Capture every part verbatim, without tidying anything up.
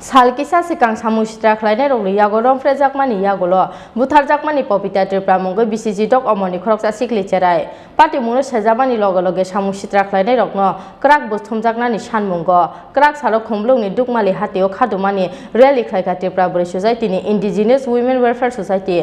Sal kisa swkang samung sitra khlainairokni yago romphrejakmani yagulo butharjakmani Popita Tripura mungwi bisi jidok omorni khoroksa sikli cherai. Patimungno sejakmani loge loge samung sitra khlainairokno kwrak bus thumjaknani sanmungo kwrak salo Khumulwngni Dukmali hatio khadumani rally khlaikha Tripura Bwrwi Society ni Indigenous Women Welfare Society.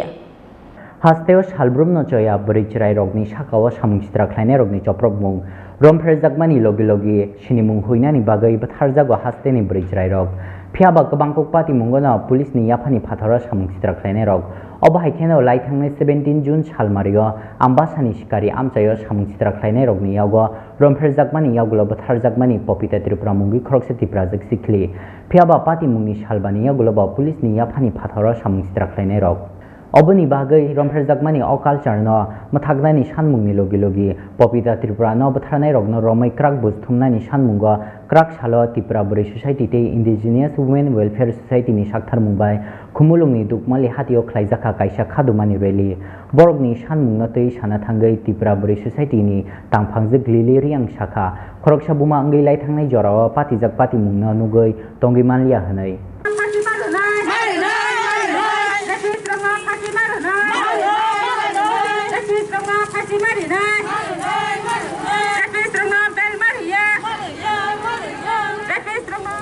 Hasteo salbrumno choya bwrwi chwrairokni sakao samung sitra khlainairokni chopropmung rompherjakmani logi logi sinimung huinani bagwi bwtharjago hasteni bwrwi chwrairok. Phiyaba kwbangkuk patimungono police ni yaphani phatharo samung sitra khlainairok. Obo hai kheno laithangnai seventeen June salmario Ambasani sikari amchaio samung sitra khlainairokni yago rompherjakmani yagulo bwtharjakmani Popita Tripura mungwi khoroksa Tiprajwk sikli. Phiyaba patimungni salbani yagulo bo police ni yaphani phatharo samung sitra khlainairok. Oboni bagwi rompherjakmani o culture no mwthaknani sanmungni logi logi Popita Tripura no bwtharnairokno romwi kwrak bus thumnani sanmungo kwrak salo Tripura Bwrwi Society tei Indigenous Women Welfare Society ni saktharmung bai Khumulwngni Dukmali hatio khlaijakha kaisa khadumani rally. Borokni sanmungno twi sana thangwi Tripura Bwrwi Society ni tangphangjwk Lily Reang sakha, khoroksa buma wngwi laithangnai jorao patijak patimungno nugwi tongwi manliya hwnwi.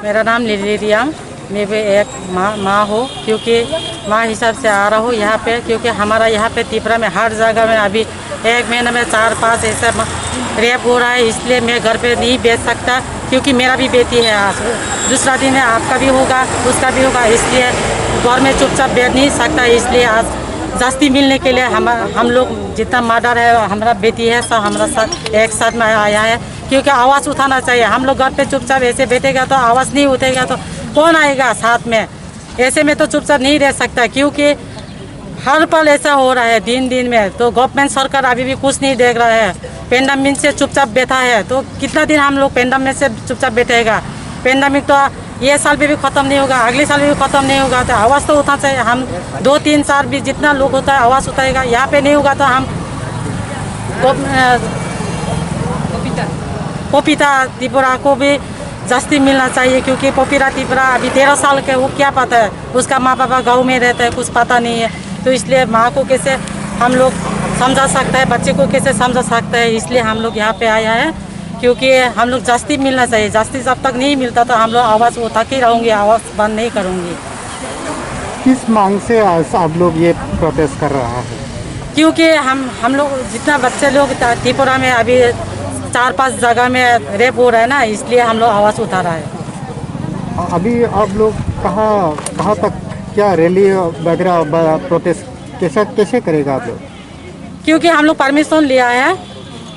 मेरा नाम लिली रियांग, मैं भी एक माँ, माँ हूँ, क्योंकि माँ हिसाब से आ रहा हूँ यहाँ पे, क्योंकि हमारा यहाँ पे त्रिपुरा में हर जगह में अभी एक महीने में चार पांच ऐसे रेप हो रहा है, इसलिए मैं घर पे नहीं बैठ सकता, क्योंकि मेरा भी बेटी है। आज दूसरा दिन है, आपका भी होगा, उसका भी होगा, इसलिए घर में चुपचाप बैठ नहीं सकता। इसलिए आज जस्ती मिलने के लिए हम हम लोग जितना मर्डर है, हमारा बेटी है, सब हमारा साथ एक साथ में आया है, क्योंकि आवाज़ उठाना चाहिए। हम लोग घर पे चुपचाप ऐसे बैठेगा तो आवाज़ नहीं उठेगा तो कौन आएगा साथ में? ऐसे में तो चुपचाप नहीं रह सकता, क्योंकि हर पल ऐसा हो रहा है दिन दिन में। तो गवर्नमेंट सरकार अभी भी कुछ नहीं देख रहा है, पेंडेमिक से चुपचाप बैठा है, तो कितना दिन हम लोग पेंडेमिक से चुपचाप बैठेगा? पेंडेमिक तो ये साल में भी खत्म नहीं होगा, अगले साल में भी खत्म नहीं होगा, तो आवाज़ तो उठना चाहिए। हम दो तीन चार भी जितना लोग होता है आवाज़ उठाएगा, यहाँ पे नहीं होगा तो हम गव- अ, पपीता त्रिपुरा को भी जस्ती मिलना चाहिए, क्योंकि पपीता त्रिपुरा अभी तेरह साल के, वो क्या पता है, उसका माँ पापा गाँव में रहता है, कुछ पता नहीं है। तो इसलिए माँ को कैसे हम लोग समझा सकता है, बच्चे को कैसे समझा सकता है, इसलिए हम लोग यहाँ पे आया है, क्योंकि हम लोग जस्ती मिलना चाहिए। जस्ती जब तक नहीं मिलता तो हम लोग आवाज़ उठा के रहूँगी, आवाज़ बंद नहीं करूँगी। किस मांग से आज आप लोग ये प्रोटेस्ट कर रहा है? क्योंकि हम हम लोग जितना बच्चे लोग ता- त्रिपुरा में अभी चार पांच जगह में रेप हो रहा है ना, इसलिए हम लोग आवाज़ उठा रहा है। अभी आप लोग कहाँ कहाँ तक क्या रैली वगैरह ब- प्रोटेस्ट कैसा कैसे करेगा आप लोग? क्योंकि हम लोग परमिशन लिया है,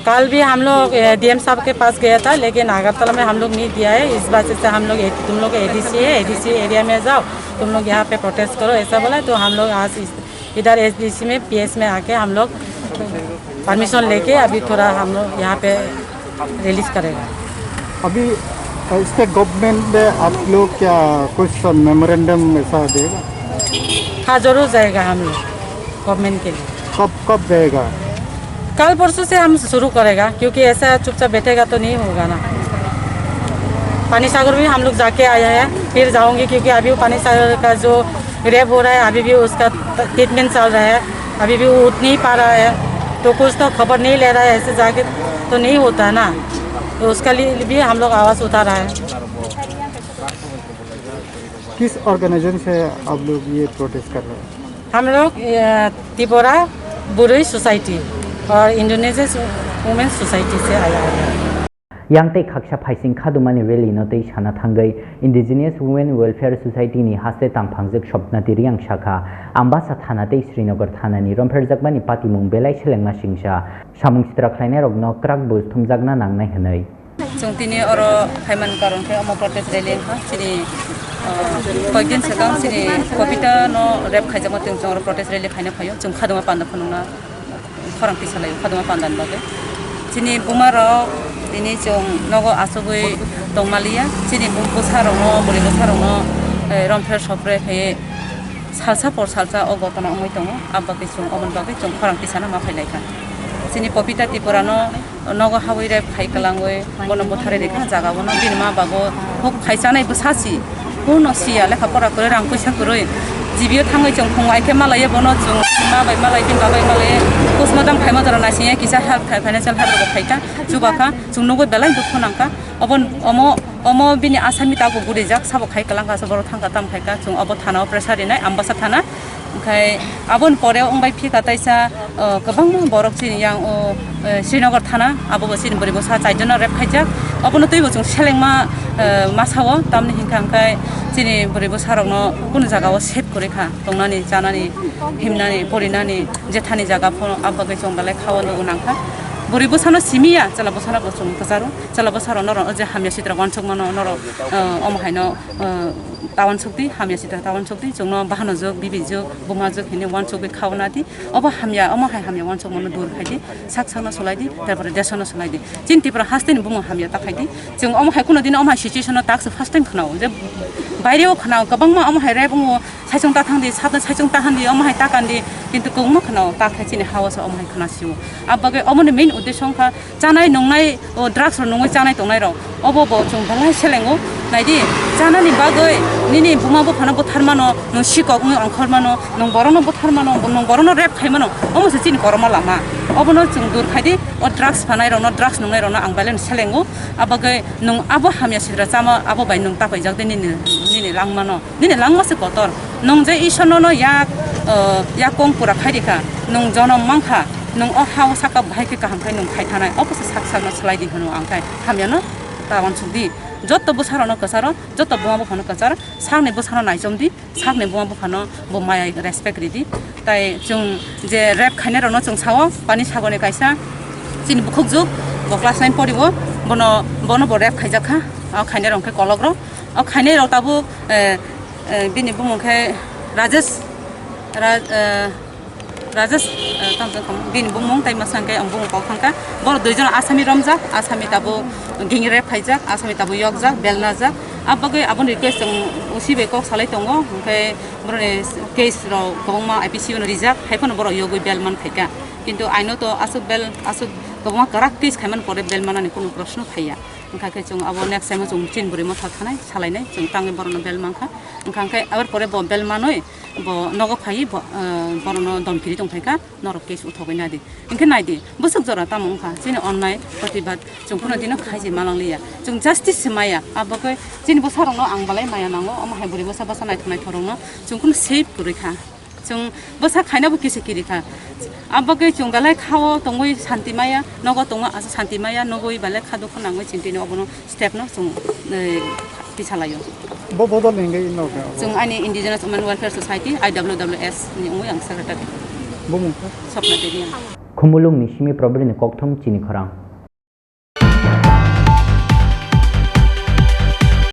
कल भी हम लोग डीएम साहब के पास गया था, लेकिन अगरतला में हम लोग नहीं दिया है। इस वजह से हम लोग ए- तुम लोग एडीसी है, एडीसी एरिया में जाओ, तुम लोग यहाँ पे प्रोटेस्ट करो, ऐसा बोला। तो हम लोग आज इस, इधर एसडीसी में, पीएस में आके हम लोग परमिशन लेके अभी थोड़ा हम लोग यहाँ पे रिलीज करेगा। अभी स्टेट गवर्नमेंट में आप लोग क्या कुछ मेमोरेंडम ऐसा देगा? हाँ, जरूर जाएगा हम लोग गवर्नमेंट के लिए। कब कब जाएगा? कल परसों से हम शुरू करेगा, क्योंकि ऐसा चुपचाप बैठेगा तो नहीं होगा ना। पानी सागर भी हम लोग जाके आया है, फिर जाऊंगे, क्योंकि अभी वो पानी सागर का जो रेप हो रहा है, अभी भी उसका ट्रीटमेंट चल रहा है, अभी भी वो उठ नहीं पा रहा है, तो कुछ तो खबर नहीं ले रहा है, ऐसे जाके तो नहीं होता है ना, तो उसका लिए भी हम लोग आवाज़ उठा रहा है। किस ऑर्गेनाइजेशन से आप लोग ये प्रोटेस्ट कर रहे हैं? हम लोग, अ, त्रिपुरा बुरुई सोसाइटी और इंडोनेशियस वुमेन सोसाइटी से आया है। Yang tei khaksa phaising khadumani rally no tei sana thangwi Indigenous Women Welfare Society ni haste tangphangjwk Swapna Tiriang sakha, Ambasa thana tei Srinagar thana ni rompherjakmani patimung belai selengma singcha, samung sitra khlainairokno kwrak bus thumjakna nangnai hwnwi. Chwng tini oro phaimani karon khe omo protest rally wngkha. Chini, ah, koyekdin swkang chini Kobita no rape khaijakma twi chwng oro protest rally khaina phaio. Chwng khaduma panda phunukna khorang tisa laio, khaduma pandani bagwi. Chini buma rok tini chwng nogo achugwi tongmaliya. Chini bu-, bwsa rokno, bwrwi bwsa rokno, eh, rompher sopre khe salsa por salsa o gotona wngwi tongo. Aboni bagwi chwng, oboni bagwi chwng khorang tisano ma phailaikha. Chini Popita Tripura no nogo habwi rape khai kwlangwi bono butharwi rikha jaga bono bini ma bago huk khaichanai bwsa si Kuno siya lekha pora kwrwi, rang puisa kwrwi. G B o thangwi chwng phungo ai khe malaiya bono chwng ma bai malai, bini babai malai. Postmortem khaima jora naisingya kisa help khai, financial help rwbo khaita. Chubakha chwng nugwi belai dukhu nangkha. Obo omo omo bini asami tabuk gurijak sabo khai kwlangkha, borok thangkha tam khaika. Chwng obo thana o pressure rinai, Ambasa thana. Okhai aboni pore wngbai phika taisa, uh, kwbangma borok chini yang o, uh, Srinagar thana, abo bo chini bwrwi bwsa chaijono rep khaijak. Obono twibo chwng selengma, uh, masao, tamni hinkha hwnkhe chini bwrwi bwsarokno kunu jagao safe kwrwi kha, tongnani, chanani, himnani, porinani, jethani jaga phano abo bagwi chwng belai khao nugwi nangkha. Bwrwi bwsano simiya, chwla bwsano bo chwng kwcharo, chwla bwsarok norok je hamya sitra uansukmano norok, uh, omo haino, uh, ta uansukdi, hamya sitra ta uansukdi, chwngno bahanojwk, bibijwk, bumajwk hinwi uansukgwi khauna di. Obo hamya, omo hai hamya uansukmano dur khaidi, sak sakno sulaidi, tarpore desono sulaidi. Chini Tripura hasteni bumung hamya ta khaidi. Chwng omo hai kuno dino omo hai situationno tak se first time khnao je baireo khnao, kwbangma omo hai rep wngo, saichung ta thangdi, satno saichung ta handi, omo hai ta kandi, kintu kwbangma khnao ta khe chini hao se omo hai khna sio. Abo bagwi omoni main uddesho wngkha chanai nungnai, o drugs rok nungwi chanai tongnai rok, obo bo chwng belai selengo. Naidi, chanani bagwi nini buma buphano butharmano, nwng sikok wngwi ongkhormano, nwng borokno butharmano, nwng borokno rep khaimano, omo se chini koroma lama. Obono chwng dur khaidi, o drugs phanai rokno, drugs nungnai rokno ang belai no selengo. Abo bagwi nwng abo hamya sitra chama, abo bai nwng tapaijak de nini, nini langmano. Nini langma se kotor. Nwng je Isorno no yak, uh, yakong pura khai rikha, nwng jonom mankha, nwng o hao saka bahai khe kaham khai nwng khai thanai, obo se sak sakno swlai di hwno ang khai hamyano ta uansuk di. Jotto bwsarokno kwcharo, jotto buma buphano kwchar, sakni bwsano naichom di, sakni buma buphano bo maya respect ridi. Tai chwng je rep khainai rokno chwng sao, pani sagoni kaisa chini bukhuk juk, bo class nine poribo, bono, bono bo rep khaijak kha, o khainai rok khe kolok rok, o khainai rok tabuk, eh, Eh, bini bumung khe Rajesh, Ra-, eh, Rajesh, eh, tamo tamo bini bumung tai masa hwnkhe ang bumung kok thangkha. Borok duijon asami romjak, asami tabuk gingre phaijak, asami tabuk yokjak, belnajak. Abagwi aboni request chwng usi bai kok salai tongo, hwnkhe boroni case rok kwbangma I P C no rijak, haiphano borok yogwi bel man phaikha. Kintu aino to aswk bel, aswk kwbangma kwrak case khaimani pore bel manani kunu proshno phaiya. Wngkha khe chwng abo next time o chwng chini bwrwi motha thanai salainai, chwng tangwi borokno bel mankha. Wngkha khe aboni pore bo bel manwi bo nogo phaiwi bo, eh, borokno domkiri tongphaikha, norok case uthogwi nadi. Hinkhe naidi, bwswk jora tamo wngkha chini onnai protibad chwng phano dino khaiji malangliya. Chwng justice se maya, abo khe chini bwsarokno ang belai maya nango, omo hai bwrwi bwsa bwsa naithok naithok rokno chwng phano safe kwrwi kha. Chwng bwsa khainabo kisa kiri kha. Abagwi chwng belai khao tongwi santi maya, nogo tongma asa santi maya, nogwi belai kha dukhu nangwi chini tini obono step no chwng, eh, tisalaio. Bo bodol ni hingke ino ke abo? Chwng ani Indigenous Women Welfare Society, I W W S ni wngwi ang secretary. Bumung khe? Swapna Devi ang. Khumulwng ni simi probri ni kokthom chini khorang.